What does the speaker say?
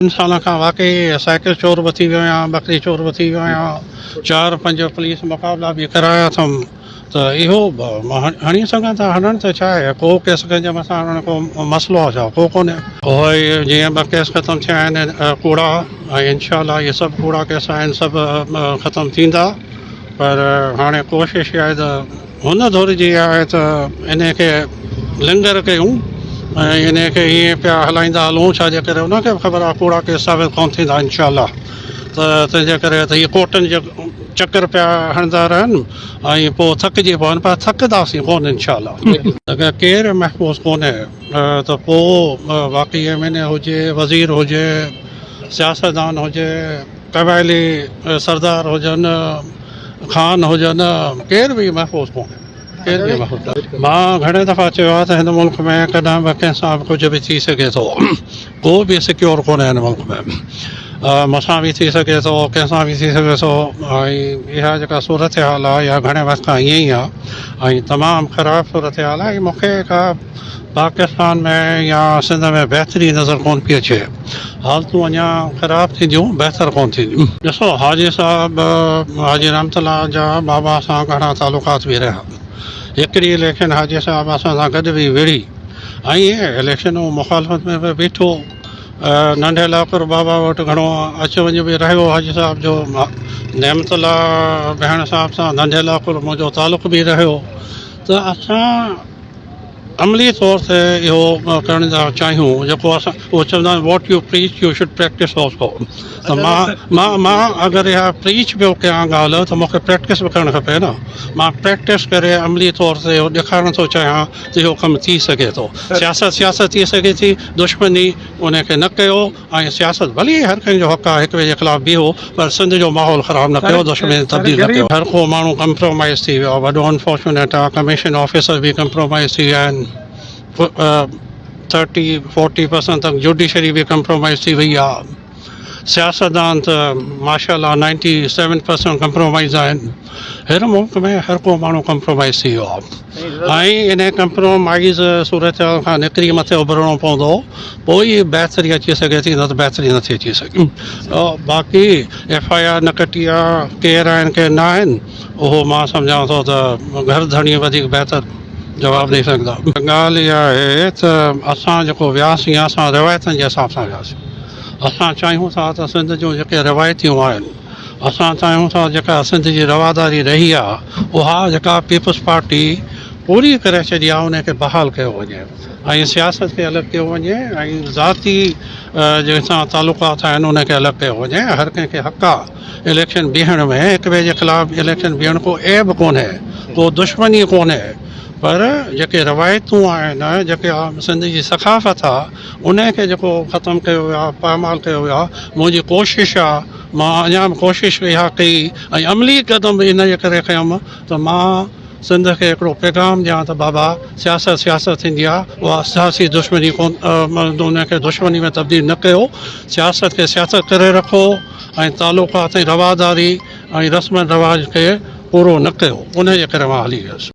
ٽن سالن کان واقعي سائيڪل چور به ٿي ويو آهيان، ٻڪري چور به ٿي ويو آهيان، چار پنج پوليس مقابلا به ڪرايا اٿم ته اهو به هڻي سگهان ٿا، هڻڻ ته ڇا آهي، ڪو ڪيس ڪنهن جي مٿان هڻڻ ڪو مسئلو آهي ڇا، ڪو ڪونهي. اهي جيئن ٻه ڪيس ختم ٿيا آهن ڪوڙا ۽ انشاء الله اهي سڀ ڪوڙا ڪيس آهن سڀ ختم ٿيندا پر هاڻي ڪوشش اها آهي ته هن ڌر جي آهي ته انهي کي لنگر ڪيون ۽ انهي کي ائين پيا هلائيندا هلون ڇا جي ڪري انهن کي به خبر آهي ڪوڙا ڪيس ثابت ڪونه ٿيندا انشاء الله ته تنهن جي ڪري ته هي ڪورٽن جي چڪر پيا هڻندا رهن ۽ پوء ٿڪجي پون پر ٿڪنداسين ڪونه انشاء الله. اگر ڪير محفوظ ڪونهي ته پوء واقعي ايم اين اي هجي وزير هجي سياستدان هجي قبائلي سردار هجن خان هجن ڪير به محفوظ ڪونهي ڪير به محفوظ ڪونهي مان گهڻي دفعا چيو آهي ته هن ملڪ ۾ ڪڏهن به ڪنهن سان به ڪجهه به ٿي سگهي ٿو ڪو به سڪيور ڪونهي هن ملڪ ۾ مون سان به ٿي سگهي ٿو ڪنهن سان به ٿي سگهي ٿو ۽ اها جيڪا صورتحال آهي اها گهڻي وقت کان ائين ئي آهي ۽ تمام خراب صورتحال آهي مون کي ڪا پاڪستان ۾ يا سنڌ ۾ بهتري نظر ڪونه پئي اچي. حالتون اڃا خراب ٿينديون بهتر ڪونه ٿينديون. ڏسو حاجي صاحب حاجي رحمت الله جا بابا سان گهڻا تعلقات به رهيا. هڪڙي اليڪشن حاجي صاحب اسان سان گڏ به وڙهي ۽ اليڪشن هو مخالفت ۾ به بيٺو. ننڍي لاڪر بابا وٽ گهڻو اچ وڃ به رهيو حاجي صاحب جو نعمت الله بهڻ صاحب سان ننڍي لاڪر منهنجو تعلق به رهيو ته اسان عملي طور تي اهو ڪرڻ ٿا چاهيون جيڪو اسان اهو چوندا آهن what you preach you should practice also ته مان مان مان اگر اها پريچ پيو ڪيان ڳالهه ته مون کي پريڪٽس به ڪرڻ کپي نه مان پريڪٽس ڪري عملي طور تي اهو ڏيکارڻ ٿو چاهيان ته اهو ڪم ٿي سگهي ٿو سياست سياست ٿي سگهي ٿي دشمني ان کي نه ڪيو ۽ سياست ڀلي هر ڪنهن جو حق آهي هڪ ٻئي جي خلاف بيهو پر سنڌ جو ماحول خراب نه ڪيو دشمني تبديل نه ڪيو. هر ڪو ماڻهو ڪمپرومائيز ٿي ويو آهي وڏو انفارچونيٽ آهي ڪميشن آفيسر به ڪمپرومائيز ٿي ويا آهن ٿرٽي فورٽي پرسنٽ تڪ جوڊيشري به ڪمپرومائيز ٿي وئي آهي سياستدان ته ماشاء الله نائنٽي سيون پرسنٽ ڪمپرومائيز آهن هن ملڪ ۾ هر ڪو ماڻهو ڪمپرومائيز ٿي ويو آهي. ۽ انهيء ڪمپرومائيز صورتحال کان نڪري مٿي اڀرڻو پوندو پوء ئي بهتري اچي سگهي ٿي نه ته بهتري نٿي اچي سگهي. باقي ايف I R نه ڪٽي آ ڪير آهن ڪير نه آهن اهو مان سمجهان ٿو ته گهر ڌڻي وڌيڪ بهتر جواب ڏئي سگهندا. ڳالهه اها آهي ته اسان جيڪو وياسين اسان روايتن جي حساب سان وياسين اسان چاهيون ٿا ته سنڌ جون جيڪي روايتيون آهن اسان چاهيون ٿا جيڪا سنڌ جي رواداري رهي آ اها جيڪا پيپلز پارٽي پوري ڪري ڇڏي آ ان کي بحال ڪيو وڃي ۽ سياست کي الڳ ڪيو وڃي ۽ ذاتي جنهن سان تعلقات آهن ان کي الڳ ڪيو وڃي هر ڪنهن کي حق آ اليڪشن بيهڻ ۾ هڪ ٻئي جي خلاف اليڪشن بيهڻ ڪو عيب ڪونهي ڪو دشمني ڪونهي پر جيڪي روايتون آهن جيڪي سنڌ جي ثقافت آ ان کي جيڪو ختم ڪيو ويو آ پائمال ڪيو ويو آ منهنجي ڪوشش آ مان اڃا به ڪوشش اها ڪئي ۽ عملي قدم به ان جي ڪري کنيم ته مان سنڌ کي هڪڙو پيغام ڏيان ته بابا سياست سياست ٿيندي آهي اها سياسي دشمني ڪون ان کي دشمني ۾ تبديل نه ڪيو سياست کي سياست ڪري رکو ۽ تعلقات ۽ رواداري ۽ رسم رواج کي پورو نه ڪيو ان جي ڪري مان هلي ويس.